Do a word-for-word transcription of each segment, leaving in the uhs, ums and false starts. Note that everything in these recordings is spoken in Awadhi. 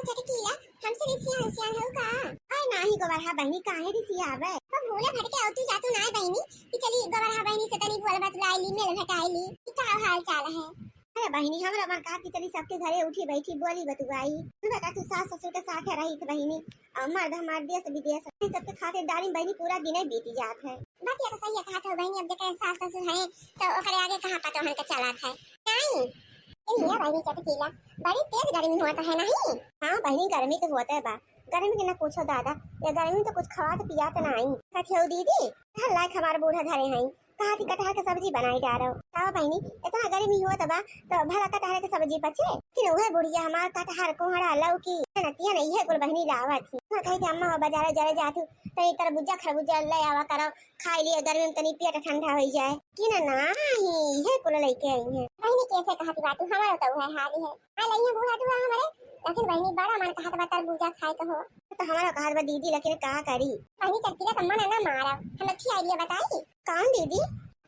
चटकीला, हमसे रिसियान उसियान हऊ का? अरे नाही गोबरहा बहिनी, काहे रिसियाबे? तो भूले भटके अउतू जातू नाय बहिनी कि चली गोबरहा बहिनी से तनी बोल बतुलाई ली, मेल घटाई ली। कि का हाल चाल है? अरे बहिनी, हमरा मन का कि चली सबके घरे उठी बैठी बोली बतुआई। तू बता, तू सास ससुर के साथ रही थी बहिनी, और मर्द हमार देश विदेश, इन सबके खातिरदारी में बहिनी पूरा दिने बीती जात है। बात ये तो सही है, कहा था बहिनी, अब जेकर सास ससुर है तो ओकरे आगे कहाँ पता हमके चला था। नहीं, ए भैया, भाई चटकीला, बड़ी तेज गर्मी होत है नहीं? हाँ बहिनी, गर्मी तो होत है बा। गर्मी के ना पूछो दादा, ये गर्मी तो कुछ खवात पियात ना आई। कथी हो दीदी, हर लायक हमार बूढ़ा घरे हैं, कहा थी कटहर के सब्जी बनाई डारो। बताओ बहिनी, इतना गर्मी होत बा तो भला कटहर के सब्जी पचे? कि उहे बुढ़िया हमार कटहर, कोहड़ा, लौकी, नतिया नहीं है कुल बहिनी लावत ही। मैं कही कि अम्मा हो बाजारे जरे जात हूँ, तो ये तरबूजा खरबूजा ले आवा करो, खाई लिए, गर्मी में तनी पेट ठंडा होई जाए। कि ना, नाही, इहे कुल लइके आई हैं। बहिनी, कैसे कहत बाटू, हमारो तो उहे हाल ही है। आ लइहे बूढ़ा टूढ़ा हमारे, लेकिन बहिनी, बड़ा मन कहत बा तरबूजा खाए के हो। तो हमारो कहत बा दीदी, लेकिन का करी? बहिनी, चटकीला तो मन ना मारा, हम अच्छी idea बताई। कौन दीदी?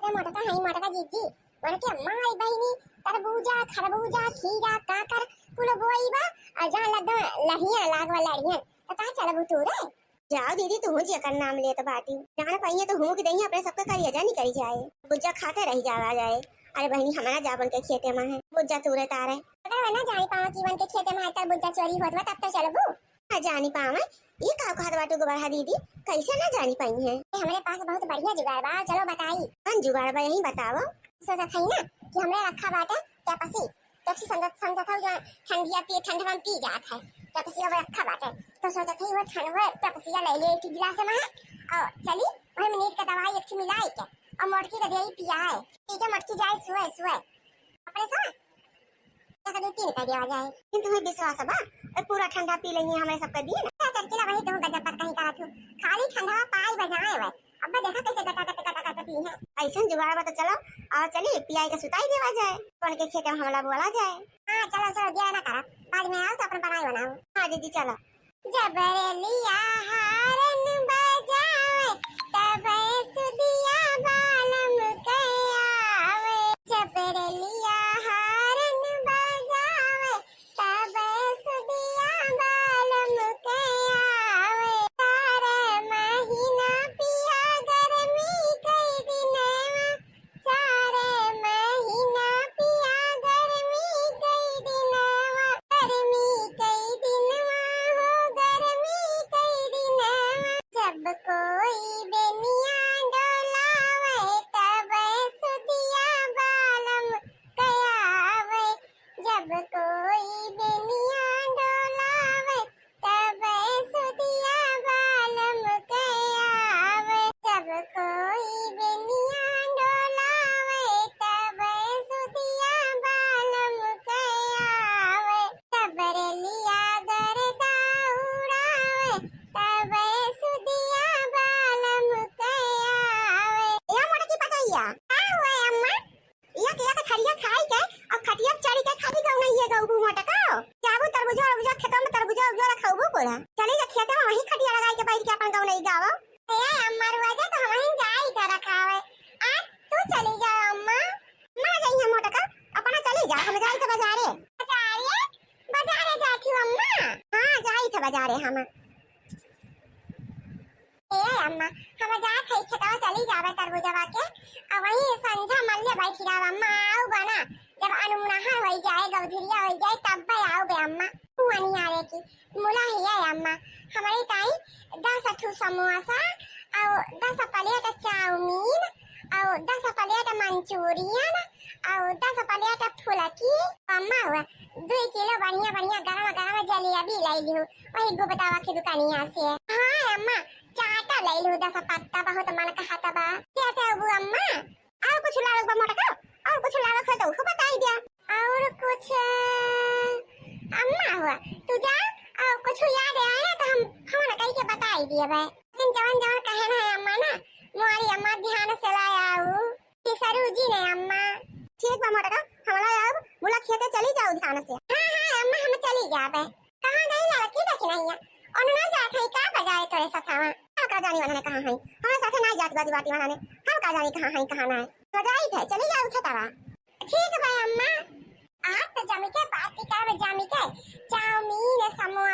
अरे मोटका है, मोटका जीजी, मन के अम्मा आई बहिनी, तरबूजा, खरबूजा, खीरा, काकर, कुल बोई बा, और जहाँ लड्डू लहिया लागवा लड़ियन, तो का चलबू तू रे? जाओ दीदी, तू जेकर नाम लेत बाटी, जान पाइए तो हूँ कि दही अपने सबके करिया जानी करी जाए, बुज्जा खाते रही जावा जाए। अरे बहिनी, हमारा जावन के खेते में है बुज्जा तूरे तारे। अगर वह ना जानी पावा कि वन के खेते में है तर बुज्जा चोरी होत बा, तब तो चलबू। ना जानी पावे, ये का कहत बाटू गोबरहा दीदी, कैसे ना जानी पाई है? ए, हमरे पास बहुत बढ़िया जुगाड़ बा, चलो बताई। कौन जुगाड़ बा, यही बताओ। सोचत हई ना कि हमरे रखा बाटे पेप्सी, पेप्सी समझत, समझत हऊ जो ठंडिया पी, ठंडवा में पी जात है, पेप्सी अब रखा बाटे, तो सोचत हई वो ठंडवा पेप्सिया ले ले एक गिलास में, और चली वही में नींद के दवाई एक ठे मिलाई के, और मोटकी के देई पियाए, पी के मोटकी जाए सुए सुए, अपने से एक दो तीन कर दिया जाए। लेकिन तुम्हें विश्वास बा, ए पूरा ठंडा पी लेंगे, हमें सबके दिए ना। चटकीला, वही तुम गजब बात कहीं करत हूँ, खाली ठंडा पाई बजाए हुए, अब देखा कैसे गटा गट गटा गट पी है। ऐसन जुगाड़ बा तो चलो, और चली पियाई के सुताई देवा जाए, कौन के खेते में हमला बोला जाए। हाँ चलो चलो, देर ना करा, बाद में आओ तो अपन बनाई बनाओ। हाँ दीदी चलो। जबरलिया हारन बजावे, तबे सुदिया बालम के आवे। जबरलिया हारन बजावे, तबे सुदिया बालम के आवे। चार महीना पिया गर्मी कई दिनवा, चार महीना पिया गर्मी कई दिनवा, गर्मी कई दिनवा हो, गर्मी कई दिनवा। जब कोई बेनिया डोलावे, तब सुदिया बालम के आवे। जब कोई बेनिया डोलावे, तब सुदिया बालम के आवे। जब कोई बेनिया डोलावे, तब सुदिया बालम के आवे। जबरलिया गर्दा उड़ावे, तब सुदिया बालम के आवे। ए मोटकी पतैया, का हुआ अम्मा? एक एक थरिया खाई के और खटिया पे चढ़ी के खाली गौनइये गौबू मोटका। जाबू तरबुजवा उबुजवा खेतवा में तरबुजवा उबुजवा रखौबू कोला। चली जा खेते में वहीं खटिया लगाई के बैठ के अपन गौनई गावो। ए अम्मा रुआ जा तो हम वहीं जाई के रखावे। आ तू चली जा अम्मा। अम्मा जाई है मोटका, अपना चली जा, हम जाई थे बाजारे। बाजारे? बाजारे जाती हो अम्मा? हाँ जाई थे बाजारे हम। ए अम्मा, हम जात हई खेतवा चली जाबे तरबुजवा के, आ वहीं संझा मल्ले बैठी रहब अम्मा, आउबे ना, जब अनुमुनहर होई जाए, गौधुरिया होई जाए, तब्बे आउबे अम्मा। हुआनिया रे की मुला हिया अम्मा, हमरे ताई दस ठू समोसा, और दस प्लेट चाउमीन, और दस प्लेट मंचूरियन, और दस प्लेट फुलकी। अम्मा हुआ, दुई किलो बढ़िया बढ़िया गरम गरम जलेबी लाई लिहू, वही गुप्तावा की दुकानिया से। हाँ अम्मा, चाटा लाई लिहू दस पत्ता, बहुत मन कहत बा। क्या थे अबू अम्मा? और कुछ लावे बा मोटका? और कुछ लावे हो तो उसको बताई दिया। और कुछ, अम्मा हुआ, तू जा, और कुछ याद आए ना तो हम फोन कई के बताई दिए बे। लेकिन जवन जवन कहे ना है अम्मा ना, मोरी अम्मा ध्यान से लाया आऊ। कि सरू जी ने अम्मा। ठीक बा मोटका, हमला अब मुला खेते चली जाओ ध्यान से। हाँ, हाँ, अम्मा, हम चली जाबे। कहाँ गई लड़की देखी नहीं है? ओनू ना जात है का बाजारे तोरे साथ आवा? हम का जानी वनने कहाँ है? हमारे साथे ना जात बाजी बाटी वनने। हम का जानी कहाँ है, कहाँ ना है। तो जाई थे, चली जाओ खेतवा। ठीक बा अम्मा। आज तो जमी के पार्टी करबे, जमी के। चाउमीन, समोसा,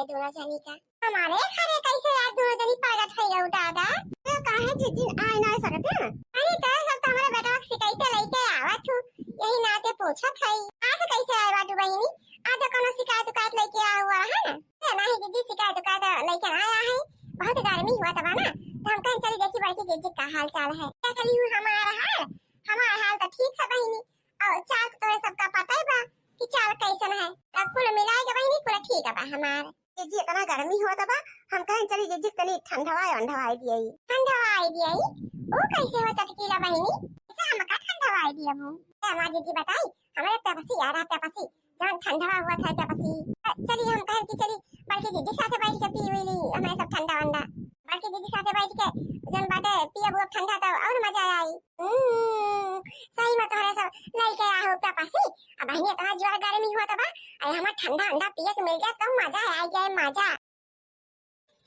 दोनों जनी का। हमारे घरे कैसे यार दोनों जनी प्रगट होइ गऊ दादा? तो काहे जिज्जी आए ना सकत है? अरे तो सब तो हमारे बेटवा के शिकायत लेके आवत हूँ, यही नाते पूछत है। आज कैसे आए बाटू बहिनी? आज कोनो शिकायत उकायत लेके आवा है ना? ए, नहीं जिज्जी, शिकायत उकायत लेके ना आया है, बहुत गर्मी हुआ तबा ना, तो हम कहेन चली देखी बड़की जिज्जी का हाल चाल है। क्या करी हूँ हमारा हाल? हमारा हाल तो ठीक है बहिनी, और चाल तो तोरे सबका पता ही बा कि चाल कैसन है। अब कुल मिलाए के बहिनी कुल ठीक बा हमार। जिज्जी इतना गर्मी होत बा, हम कहेन चली जिज्जी तनी ठंडवाए वंडवाए दिए। ठंडवाए दिए? वो कैसे हो चटकीला बहिनी? ऐसे हमका ठंडवाए दिए वो। ए, हमार जिज्जी बताई, हमारे पेपसी यार है, पेपसी, जौन ठंडवा हुआ था पेपसी। अ, चली हम कहेन कि चली बड़की जिज्जी साथे बैठ के पी हुई ली हमारे सब ठंडा वंडा। बड़की जिज्जी साथे बैठ के जौन बाटे पियब वो ठंडा तो और मजा आई। हम्म, सही में तोहरे सब लइके आहो पेपसी। अब बहिनी इतना जोर गर्मी होत बा, अरे हमार ठंडा अंडा पिए के मिल जाए तो मजा आ जाए, मजा।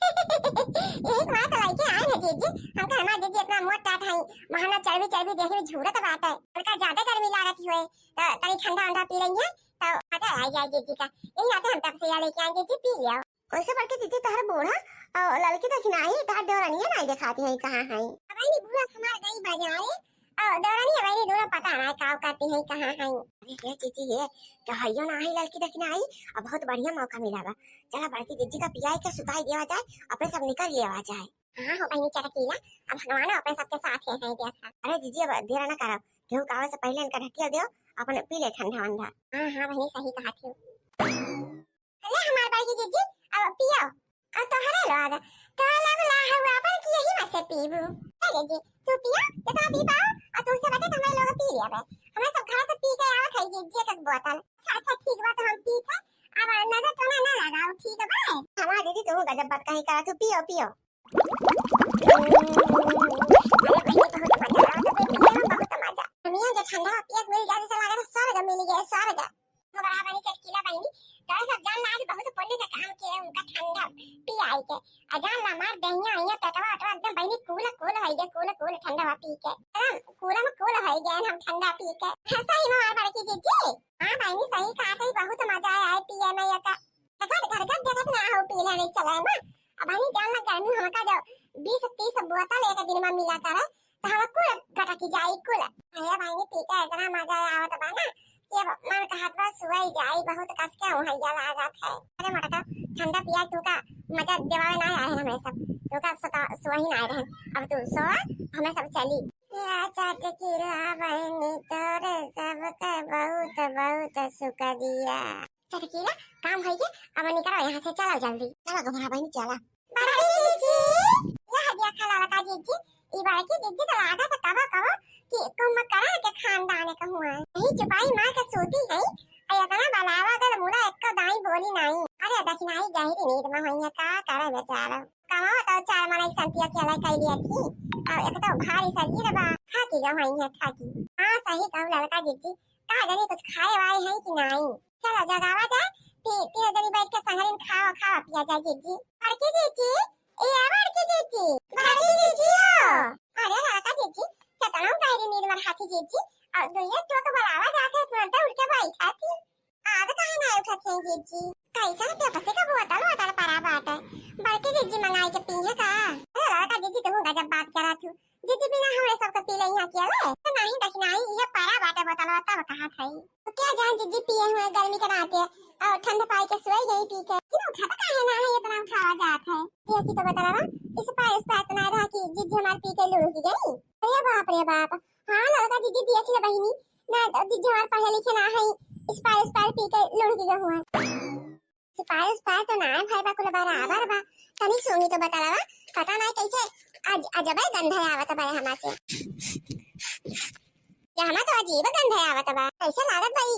यही बात लइके आए हैं जिज्जी, हमका हमार जिज्जी इतना मोट टाट है, महाना चर्बी चर्बी देह में झूरत बाटे, उनका ज्यादा गर्मी लागत हुए, तो तनी ठंडा अंडा पी लेंगे, तो मजा आ जाए जिज्जी का। यही नाते हम पेपसिया लेके आए जिज्जी, पी लियो। वैसे बड़की जिज्जी तोहर बूढ़ा और ललकी देखी नाही, तोहर देवरानिया नाही देखाती है, कहाँ है? अब बहिनी बूढ़ा हमार गई बाजारे, और देवरानी अब बहिनी दोनों पता नाही का करती है, कहाँ है। अरे हे जिज्जी हे, तो हइयो नाही ललकी देखी नाही, अब बहुत बढ़िया मौका मिला बा। चला बड़की जिज्जी का पियाई के सुताई देवा जाए, अपने सब निकल लेवा जाए। हाँ हो बहिनी चटकीला, अब भगवान अपने सबके साथ है, है देखा। अरे जिज्जी अब देर ना करो, केहू का आवे से पहले इनका ढकिया दियो, अपन पी ले ठंडा वंडा। हाँ हाँ बहिनी सही कहा थी। ले हमार बड़की जिज्जी, अब पियो। और तोहरे लोग, तोहरे लोग ला हुआ अपन कि यही में से पीबू। ए जिज्जी, तू पियो, जितना पी पाओ, और तुमसे बचे तो हमारे लोग पी लिया बे। हमारे सब घर से पी के आवत है जिज्जी एक एक बोतल। अच्छा, अच्छा, ठीक बा, तो हम पी थे। अब नजर तो ना, ना लगाओ, ठीक बा? हमार दीदी, तू गजब बात कहीं करा, तू पियो, पियो। अरे भाई, बहुत मजा आवत बे, पिए में बहुत मजा। दुनिया के ठंडा पिए के मिल जाए, जैसे लागत स्वर्ग मिल गया, स्वर्ग। बड़ा बनी चटकीला बहिनी, तोरे सब जान ला आज बहुत पुण्य के काम किए, उनका ठंडा पियाई के। आ जान ला हमार दहिया, आइया, पेटवा, अटवा एकदम बहिनी कूल, कूल होई गए, कूल, कूल ठंडा पी के। एकदम कूल में कूल होई गए हम ठंडा पी के। हाँ, सही में हमार बड़की जिज्जी। हाँ बहिनी, सही कहा, सही, बहुत मजा आया है पिए में, ये का देखत, घर घर देखत ना हो पीले नहीं चले ना। अब बहिनी जान ला गर्मी हमका जो बीस तीस बोतल एक दिन में मिला करे, तो हम कुल गटकी जाई कुल। अरे बहिनी, पी के इतना मजा आवत बा ना कि अब मन कहत बा सोई जाई, बहुत कस के उहैया लागत है। अरे मोटका, ठंडा पिया, तू का मजा देवावे ना आए हैं हमें सब, तू का सोता, सोई ना आए हैं। अब तू सो, हमें सब चली। या चटकीला बहिनी, तोरे सबके बहुत बहुत शुक्रिया। चटकीला, काम होई के, अब निकलो यहाँ से, चलो जल्दी। चलो घबरा बहिनी, चलो। बड़की जिज्जी, यह देखा ललका जिज्जी, ई बड़की जिज्जी तो लागत है कबो कबो कि कुंभकर्ण के खानदान के हुआ है। यही चुपाई मार के सूती है, और इतना बलावा गल मुड़ा एक्को दाई बोली नाई। अरे दखिनाई गहरी नींद में होई है, का करे बेचारा। कमाओ तो चार मनई संतिया के अलग कई लिया थी, और एक तो भारी शरीर बा, थाकी गई है, थाकी। हाँ सही कहू ललका जिज्जी, का जानी कुछ खाए वाए हैं कि नाई। चलो जगावा जाए, फिर तीनों जनी बैठ के संगरिन खावा खावा पिया जाए जिज्जी। बड़की जिज्जी, ए बड़की जिज्जी, बड़की जिज्जी हो। अरे लड़का जिज्जी, केतना गहरी नींद में हाथी जिज्जी, और दुइये टोक बलावा जाके तुरंत उठ के बैठा थी। आज काहे ना उठत हैं जिज्जी? कैसन पेप्सी का बोतल वोतल परा बाटे? बड़की जिज्जी मंगाई के पीहे का? अरे लड़का जिज्जी, तुम गजब बात करा थी। जिज्जी बिना हमरे सबके पी ले यहाँ किया ले। तो नहीं दखिनाई, ये परा बाटे बोतलवा तब कहा था। तो क्या जान जिज्जी पिए हुए गर्मी के नाते और ठंड पाई के सोई गई पी के। लेकिन उठा तो काहे ना है, इतना उठावा जात है। ये की तो बोतलवा, इस पार उस पार तो ना रहा कि जिज्जी हमार पी के लुढ़क गई। अरे बाप रे बाप। हाँ लड़का जिज्जी देख ले बहिनी, ना जिज्जी हमार पढ़े लिखे ना है, इस पार उस पार पी के लुढ़क गए हुए। सिपाही उपाय तो ना है भाई बा, कुल बराबर बा। तनी सूंघी तो बोतलवा, पता ना कैसे अज-, अजबे गंध आवत बा हमा से। ये हमा तो अजीब गंध आवत बा। कैसे लागत बा ई?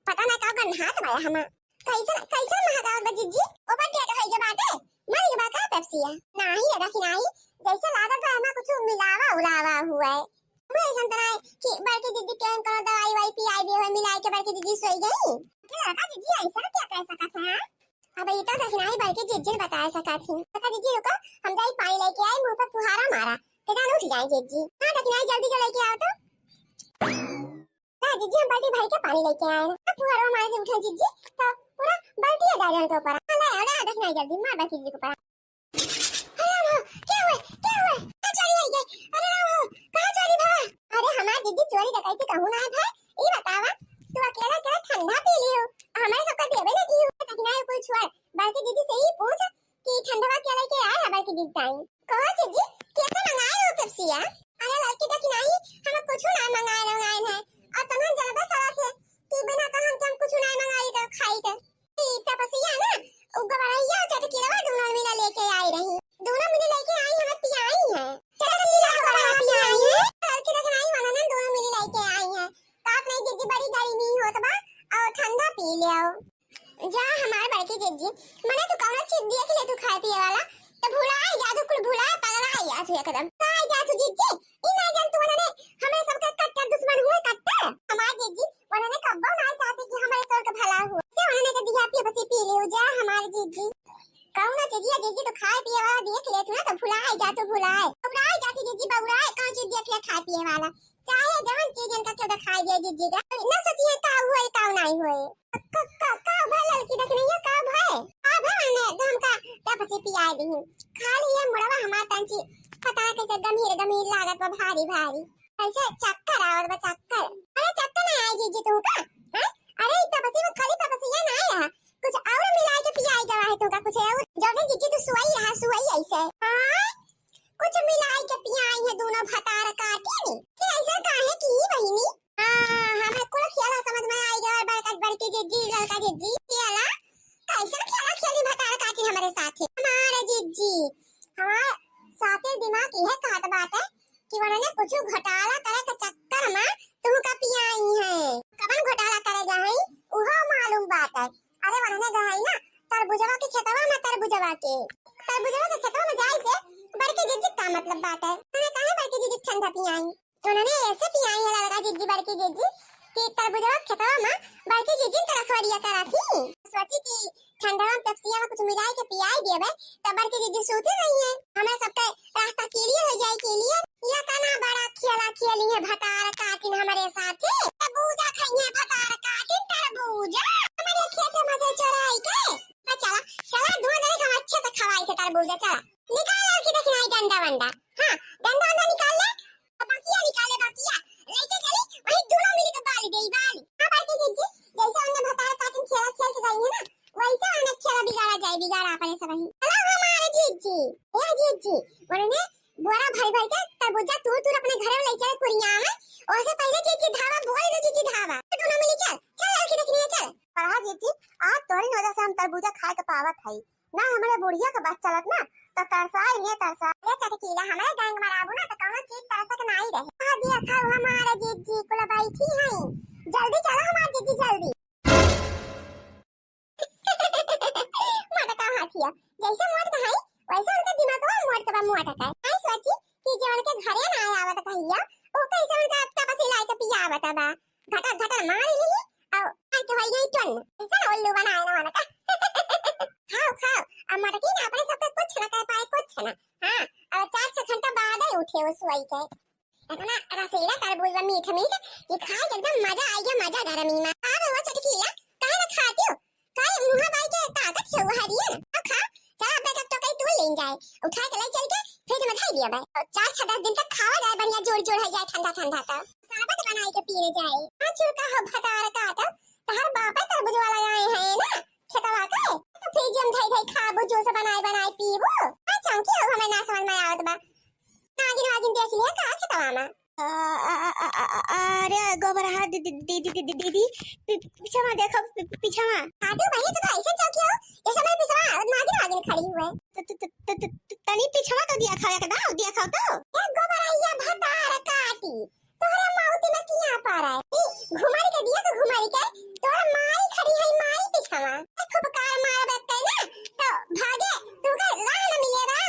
पता ना का गंधात बा हमा। कैसे, कैसे महकावत बा जिज्जी? ओवर डेट होई के बाटे। मर गई बा का पेप्सिया? नाही रे दखिनाई, जैसे लागत बा हमा कुछ मिलावा उलावा हुआ है। मुझे ऐसा तो ना है कि बड़की जिज्जी के कोनो दवाई वाई पियाई दे हो, मिलाई के बड़की जिज्जी सोई गई। के लड़का जिज्जी ऐसा क्या कह सकत है, हाँ? अब ये तो दखिनाई बड़की जिज्जी ने बता सकत ही। लड़का जिज्जी रुको, हम जाई पानी लेके आई, मुंह पे फुहारा मारा, तो जान उठ जाए जिज्जी। हाँ दखिनाई जल्दी जो लेके आओ तो। हाँ जीजी, हम बाल्टी भर के पानी लेके आए हैं। अब फुहरवा मारे से उठे जीजी, तो पूरा बाल्टी डाल के ऊपर। हाँ, ले, ले, देखना है जल्दी, मार बाल्टी जीजी के ऊपर। अरे राम हो, क्या हुआ, क्या हुआ? कहाँ चोरी हो गई? अरे राम हो, कहाँ चोरी भवा? अरे हमार जीजी, चोरी डकैती कहूँ ना है भाई, ई बतावा, तू अकेला अकेला ठंडा पी लियो, हमारे सबका देवे ना की, लेकिन आए कोई छोड़, बड़की जीजी से ही पूछ कि ठंडवा के लेके आए है बड़की जीजी ताई। कहो जीजी, कैसे मंगाए हो पेप्सिया? अरे लड़की देखी नहीं, हम कुछ ना मंगाए, मंगाए है, और तुम्हें जलबे करत है कि बिना कहन के हम कुछ ना मंगाई तो खाई तो। ई तपसिया ना, उ गवरैया चटकिरवा दोनों मिला लेके आई रही। दोनों मिला लेके आई, हमें पियाई है। चटकिरवा पियाई है। लड़की देखना ही वाला ना, दोनों मिला लेके आई है। का अपने जीजी बड़ी गर्मी होत बा, और ठंडा पी ले आओ। जा हमार बड़की जीजी, मने तू कौनो चीज देख ले तू खाए पिए वाला, तो भुलाए जा तू, कुल भुलाए पगलाए जा तू एकदम। का जा तू जीजी, ई ना जान तू मने हमरे सबके कट्टर दुश्मन हुए कट्टर। हमार जीजी, उन्होंने कब्बो ना चाहते कि हमारे तोर के भला हो। से उन्होंने के दिया पिए बसी पी ले जा हमार जीजी। कहूँ ना जीजी, जीजी तो खाए पिए वाला देख ले तू ना तो भुलाए जा तू भुलाए। बबुराए जा तू जीजी बबुराए, कौन चीज देख ले खाए पिए वाला। चाहे जवन चीज इनका क्यों दिखाई दे जीजी का। ना सोचिए का हुए का नहीं हुए। क-, क-, का भय लड़की देख नहीं है, का भय? का भय मने तो हमका तपसी पियाए दी। खाली ये मुड़वा हमार तंची पता ना कैसे गंभीर गंभीर लागत बा भारी भारी। ऐसे चक्कर आवत बा, चक्कर। अरे चक्कर ना आए जीजी तुमका, हैं? अरे ई तपसी में खाली तपसिया ना आए रहा, कुछ और मिलाए के पियाई गवा है तुमका, कुछ और। जौने जीजी तू सुआई रहा, सुआई ऐसे। हाँ? कुछ मिलाए के पियाई है दोनों भतार काटी ने। फिर ऐसा काहे की बहिनी? हाँ, हमें कुल खेला समझ में आई गवा, बड़का बड़की जीजी, लड़का जीजी, खेला। कैसे खेला खेली भतार काटी हमारे साथे? हमारे जीजी, हमारे साथे दिमाग यह कहत बाटे कि उन्होंने कुछ घोटाला करे के चक्कर में तुमका पियाई है। कवन घोटाला करे गए हैं, उहो मालूम बाटे। अरे उन्होंने गए हैं ना तरबुजवा के खेतवा में, तरबुजवा के, तरबुजवा के खेतवा में जाए से बड़की जीजी का मतलब बाटे? उन्होंने कहा बड़की जीजी ठंडा पियाई, उन्होंने ऐसे पियाई है लड़का जीजी बड़की जीजी कि तरबुजवा खेतवा में बड़की जीजी तो रखवारिया करा थी। सोची कि ठंडवा में पेप्सिया में कुछ मिलाई के पियाई देबे, तब बड़की जीजी सूती रही है। हमें सबके रास्ता clear हो जाए clear। ये तना बड़ा खेला खेली है भतार काटिन हमारे साथे। तरबूजा खाइए भतार काटिन तरबूजा। हमारे खेत में से चोराई के। हाँ, चला, चला, धुआं देने हम अच्छे से खवाई थे तरबूजा, चला। निकाल लड़की देखना है डंडा वंडा। हाँ, डंडा वंडा निकाल ले। बकिया निकाले बकिया। लेके चली, वही दोनों मिल के बाली देई बाली। हाँ, बड़की जीजी, जैसे उन्हें भतार काटिन खेला खेल के गई है ना, वैसे उन्हें खेला बिगाड़ा जाए, बिगाड़ा अपने सब ही। चलो हमारे जीजी, ए जीजी, उन्होंने बोरा भर भर के तरबूजा तूर तूर अपने घर में ले चले कुरिया में। ओसे पहले जीजी धावा बोल दो, जीजी धावा। तो दोनों मिली चल, चल लड़की देखनी है, चल। हाँ जीजी, आज तोहरी वजह से हम तरबूजा खाए के पावत हई। ना हमारे बुढ़िया के बस चलत ना, तो तरसाई ने तरसाई। ये चटकीला, हमारे गैंग में रहबू ना, तो कौनो चीज तरसक नाई रहे। आ देखा, हमारे जीजी कुल बैठी हैं। जल्दी चलो हमारे जीजी, जल्दी। मोटका हाथिया, जैसे मोट कहाई, वैसे उनका दिमाग में मोट का बा, मोट का। आई सोची कि जो उनके घरे ना आवत कहिया, ओ कैसे उनका तपसी लाए के पियावत बा। घटर घटर मार ली, और आज तो होई गई टुन। ऐसा उल्लू बनाए ना वाला का। खाओ, खाओ, अब मोटकी ना अपने सबके कुछ ना कह पाए, कुछ ना। हाँ, अब चार छह घंटा बाद ही उठे वो सोई के। इतना रसीला तरबूज बा, मीठ मीठ, ये खाए के एकदम मजा आई गया, मजा गर्मी में। अब वो चटकीला, काहे ना खाती हो? काहे मुँह बाई के ताकत है वो हरियर? अब खा, चला अब एक टोकरी तू ले जाए, उठा के ले चल के फ्रिज में धर दिया बे। चार छह दस दिन तक खावा जाए, बढ़िया जोड़ जोड़ हो जाए, ठंडा ठंडा का शरबत बनाए के पिए जाए। हाँ, चुरका हो भतार काटो, तहर बापे तरबूज वाला आए हैं ना खेतवा के, तो फ्रिज में धई धई खाबू, जूस बनाए बनाए पीबू। हाँ, चौंकी हो, हमें ना समझ में आवत बा। नागिन वागिन देख लिया का खेतवा में? अ, अ, अ, अ, अ, अ, अरे गोबरहा दी-, दी-, दी-, दी-, दी-, दीदी, पी-, पीछे में देखो, पी-, पी-, पीछे में। हाँ, तू बहिनी, तू तो ऐसे चौंकी हो, जैसे मेरे पीछे नागिन वागिन खड़ी हुए। त-, त-, त-, त-, त-, त-, तनी पीछे में तो दिया खाओ, एकदम दिया खाओ तो। ए गोबरहिया भतार काटी, तोहरे मौती में किया पारा है? ई घुमरी के दिया तो घुमरी के, तोहरे माई खड़ी है, माई पीछे में। ए फुफकार मारबे के ना, तो भागे, तुमके राह न मिले बा।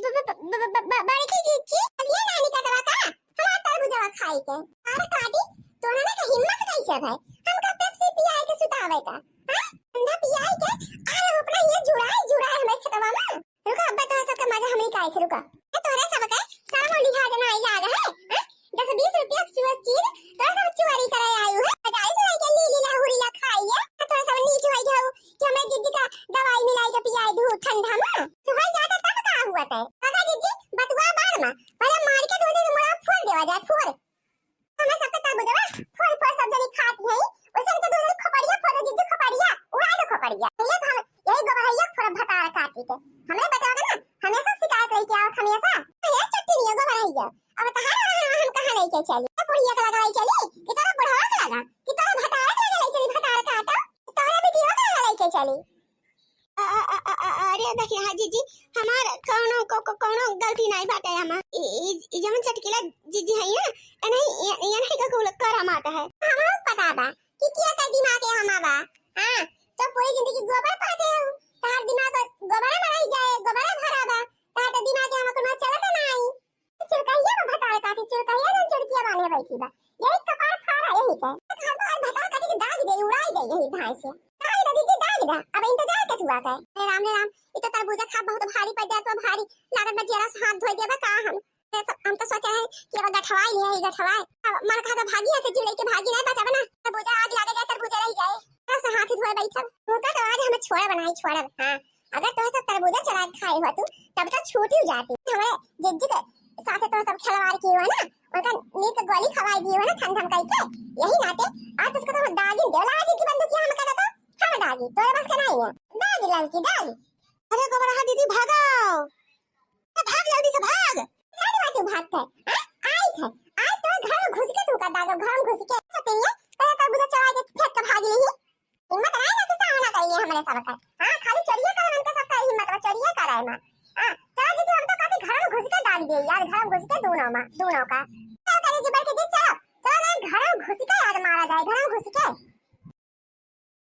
ब-, ब-, ब-, ब-, बड़की जीजी, चलिए नानी का दवा का, हमार तरबूजवा खाई के। अरे काटी, तोहने के हिम्मत कैसे भाई? हमका पेप्सी पियाई के सुतावे का, हाँ? ठंडा पियाई के, अरे हम अपना ये जुड़ाई, जुड़ाई हमारे खेतवा में। रुका, अब्बा तोहरा सबके मजा हम निकाल के रुका। ए, तोहरा सबके शर्म और लिहाज ना आई लाग है, हाँ? दस बीस रुपया की चीज, तोहरा सब चुआ तू है ज्यादा तब का हुआ तै? काका जीजी, बतुआ बाद में, पहले मार के दो दिन मुड़ा फोड़ देवा जाए, फोड़। हमें सबके तरबूजवा फोड़ फोड़ सब जनी खात है, उसे के दो जनी खोपड़िया फोड़ दो जीजी, खोपड़िया, उड़ा दो खोपड़िया। ये तो हम, यही गोबरैया फोड़ भतार काटी के। हमरे बतवा ना, हमेशा शिकायत लेके आओ, हमेशा। ये चट्टी नहीं है गोबरैया। अब तहार हम कहाँ लेके चली? ये बुढ़िया के लगा ले चली? कि तोरा बुढ़वा के लगा? कि तोरा भतार के लगा ले चली? भतार काटो? तोरा बिटिया के लगा लेके चली? अ, अ, अ, अ, अ, अरे देखिए, हाँ जीजी, हमार कौनो, को, को, कौनो गलती नहीं बाटे। हमार ई, ई, ई जवन चटकीला जीजी है ना, ए नहीं, ये, ये नहीं का कुल कर हमार है। हमार पता बा कि किया का दिमाग है हमार बा। हाँ, तो पूरी जिंदगी गोबर पाते हो, तहार दिमाग तो गोबर में रह जाए, गोबर भरा बा, तहार तो दिमाग है हमार कुल चलत नहीं। चिड़कहिया में भतार काटी, चिड़कहिया जौन चिड़किया बांधे बैठी बा। यही कपार फाड़ा यही के। घर पर भतार काटी के दाग दे, उड़ाई दे यही धाय से। दाग दे दीदी, दाग दे। अब इंतजार के हुआ के। अरे राम रे राम, ये तो तरबूजा खा बहुत भारी पड़ जात बा, भारी। लागत बा जरा से हाथ धोई देबा का हम। अरे सब, हम तो सोचे हैं कि अब गठवाई है, ये गठवाई। अब मन कहा तो भागी है, से चिड़ै के भागी नहीं बचाबे ना। तरबूजा आग लागे जाए, तरबूजा रह जाए। तरह से हाथ ही धोए बैठब। तू का तो आज हमें छोड़ब नहीं, छोड़ब। हाँ, अगर तोहे सब तरबूजा चुरा के खाए हो तू, तब तो छूट ही जाती। हमारे जिज्जी के साथे तो सब खिलवाड़ किए हो ना, उनका नींद के गोली खवाई दिए हो ना, ठंड ठंड करके। यही नाते आज उसको तो दागी देवला, आज की बंदूक यहाँ में कर दो, हम दागी, तोरे बस के नहीं है। दागी ललकी, दागी। अरे गोबरहा दीदी, भागो। ए, भाग जल्दी से, भाग। अरे बात भाग के, हाँ? आई थे, आज तो घर में घुस के तू कर दागो, घर में घुस के। सतिया, पहले तरबूजा चुरा के फेंक के भाग ली। हिम्मत रहे ना कि सामना करिए हमरे सबका। हाँ, खाली चोरिये करे हमके सबका हिम्मत बा, चोरिये करे मा। हाँ, चलो दीदी, हम तो कहते घर में घुस के दाग दिए यार, घर में घुस के दोनों मा, दोनों का। चलो करिए जी, बैठ के जी, चलो, चलो ना, घर में घुस के यार मारा जाए, घर में घुस के।